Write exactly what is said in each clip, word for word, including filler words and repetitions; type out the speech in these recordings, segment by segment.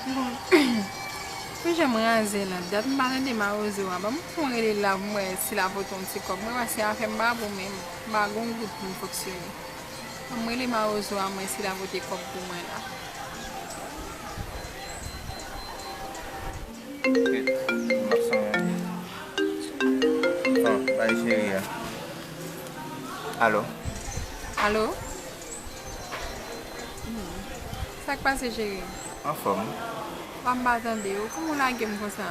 Bon, pou jan m raze nan dat, m pa tande mawozo a. Ban m fè yon rele la pou m wè si l a pote yon ti kòb. Mwen wè se afè m pa bon, men m pa gon goud pou m fonksyone. Ban m rele mawozo a, m wè si l a pote kòb pou mwen la. Kèt, m ap sonje. Bon, bay cheri a. Alo? Alo? Hmm. Sa k pase, cheri? Anfòm. Wa m pa tande w. Kòman w lage m konsa?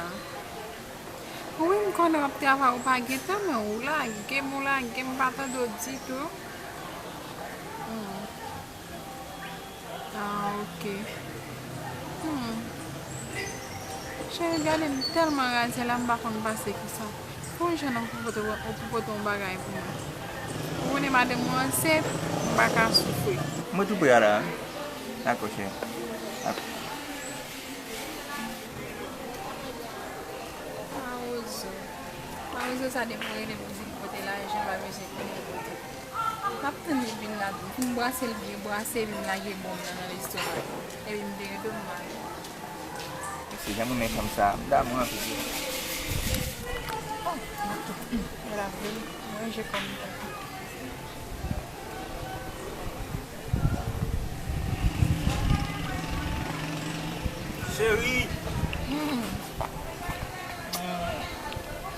Wi, m konnen w ap travay, ou pa gen tan, men ou lage m, ou lage m, m pa tande w ditou. Hmm. Ah, ok. Hmm. Cheri, gade m tèlman raze la, m pa konn pase kisa. Fò w jwenn yon pou pote, pou pote yon bagay pou mwen. Ou konnen madanm mwen ansent, m pa ka soufri. Mwen tou pre a la. Dakò, cheri. Dakò. Mawozo. Mawozo sa depi w rele pou di l pote lajan, pa bezwen konnen kote. M ap tann li vin la, m fin bwase l byen bwase, epi m lage bonm nan nan lestomak li. Epi m vire do m m ale. Se jan m renmen fanm sa, m damou anpil. Oh, m ap tou. Mwen la vle manje kò m tankou. Cheri! Hmm.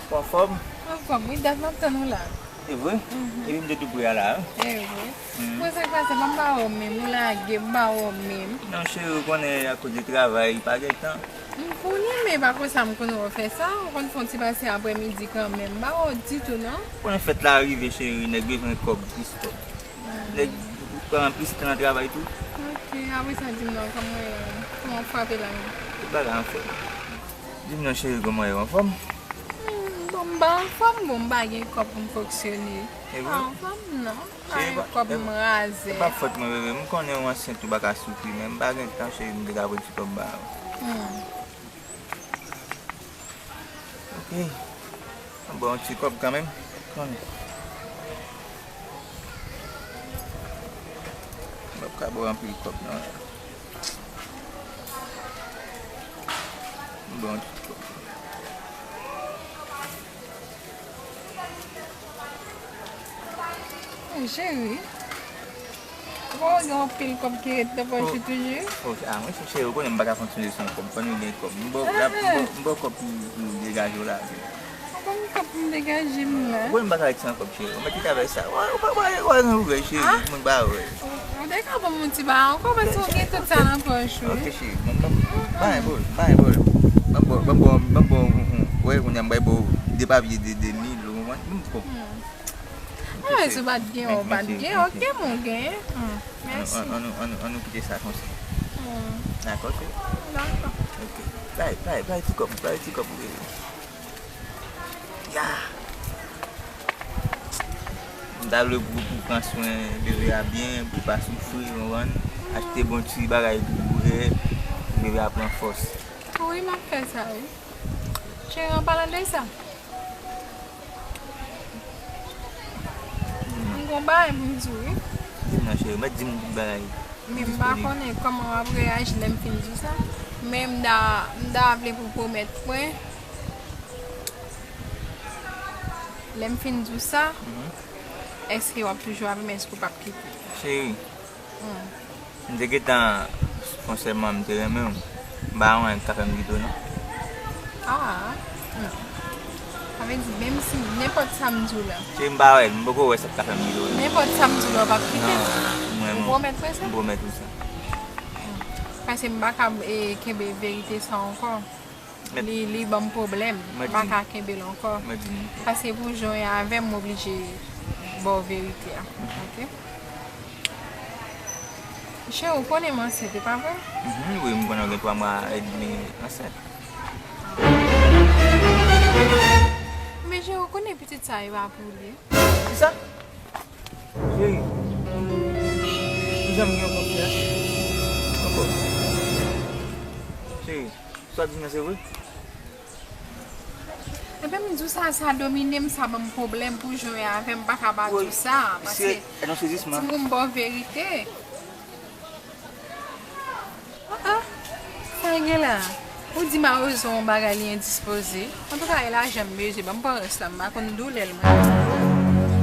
Ou anfòm? Anfòm, wi, dat m ap tann ou la. Se vre? Mhm. Epi m te tou pre a la, wi. Se vre. Mhm. Mwen, sa k pase, m pa wè w menm, ou lage m, m pa wè w menm. Non, cheri, ou konnen akoz de travay, pa gen tan. M konnen, men pa konsa m konnen w fè sa. Ou konn fè yon ti pase aprèmidi kanmenm, m pa wè w ditou, non. Ou konnen fèt la rive, cheri, nèg bezwen kòb, plis kòb. Nèg pran plis tan nan travay tou. Ok, apre sa, di m non, kòman, kòman w frape la menm? Tout bagay anfòm. Di m non, cheri, kòman w ye, w anfòm? Hmm, bon, m pa anfòm, bon, m pa gen kòb pou m fonksyone. E vre? M pa anfòm, non. M pa gen kòb, m raze. Se pa fòt mwen, bebe. M konnen w ansent, ou pa ka soufri, men m pa gen tan, cheri, m te ka pran ti kòb ba ou. Hmm. Ok. Mwen ba w yon ti kòb kanmenm. Konnen. M p ap ka ba w anpil kòb, non. M ba w yon ti kòb. Oh, cheri. Ou pa wè gen yon pil kòb ki ret nan pòch ou toujou? Oh, ah, mwen se cheri, ou konnen m pa ka fonksyone san kòb. Fò nou gen kòb. M ba w, m ba w, m ba w kòb pou, pou degaje w la. Ou ban m kòb pou m degaje m la. Ou konnen m pa ka ret san kòb, cheri. Ou mèt kite avèk sa. Ou pa, ou pa, ou pa gen ouvè, cheri. Moun pa wè. Ou, ou te ka ban m yon ti bagay ankò, paske ou gen tout sa nan pòch ou. Ok, cheri. Ban m, ban m, pa gen pwoblèm, pa gen pwoblèm. Ban m ba w, ban m ba w, ban m ba w, wè, kounye a m bay ba w de papye de, de mil, ou konprann? Ban m kòb. Ah, si w pa t gen, ou pa t gen, ok, mwen gen. Hmm, mèsi. Ann, ann, ann, ann, ann nou kite sa konsa. Hmm. Dakò, cheri? Dakò. Ok. Bay, bay, bay ti kòb, bay ti kòb, bebe. Ya! M ta vle pou, pou pran swen bebe a byen, pou pa soufri, ou konprann? Achte bon ti bagay pou bebe, pou bebe a pran fòs. Wi, m ap fè sa, wi. Cheri, an palan de sa, m gon bagay pou m di w, wi. Di m non, cheri, mèt di m tout bagay. Men m pa konnen kòman w ap reyaji lè m fin di w sa. Men m ta, m ta vle pou w pwomèt mwen. Lè m fin di w sa, èske w ap toujou avè m? Èske w p ap kite? Cheri, m te gentan fè yon sèman, m te renmen w. M pa wè anyen k ka fè m kite w, non. Ah, non. Sa vle di, menm si nenpòt sa m di w la. Cheri, m pa wè, m poko wè sa k ka fè m kite w, non. Nenpòt sa m di w la, w p ap kite m? Non, m renmen w. Ou pwomèt mwen sa? M pwomèt ou sa. Paske m pa kab, e, kenbe verite sa ankò. Li, li ban m pwoblèm. M pa ka kenbe l ankò. Paske pou jan w ye avè m, m oblije ba w verite a. Ok? Cheri, ou konnen m ansent, e pa vre? Mhm, wi, m konnen w gen twa mwa edmi ansent. Men cheri, ou konnen pitit sa e pa pou li. Kisa? Cheri, kijan m gen yon kòb sa? Yon kòb. Cheri, sa w di m nan se vre? Ebyen, m di w sa, sa domine m, sa ban m pwoblèm pou jwe avè m, m pa ka pa di w sa, paske si m ba w verite. Ah, ah. Sa Gen la, ou di mawozo yon bagay li endispoze. Antouka, e lajan m bezwen, ban m pran rès la, m pa konn doulè l mwen.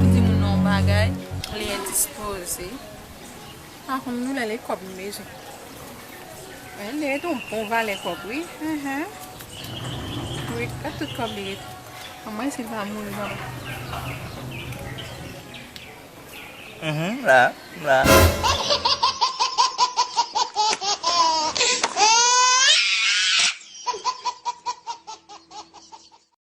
Ou di moun nan yon bagay, li endispoze. M pa konn doulè l, e kòb m bezwen. Men li rete yon bon valè kòb, wi. Enhen. Wi, gad tout kòb li rete. Anmwey si l pa mouri, papa. Mhm, m la, m la.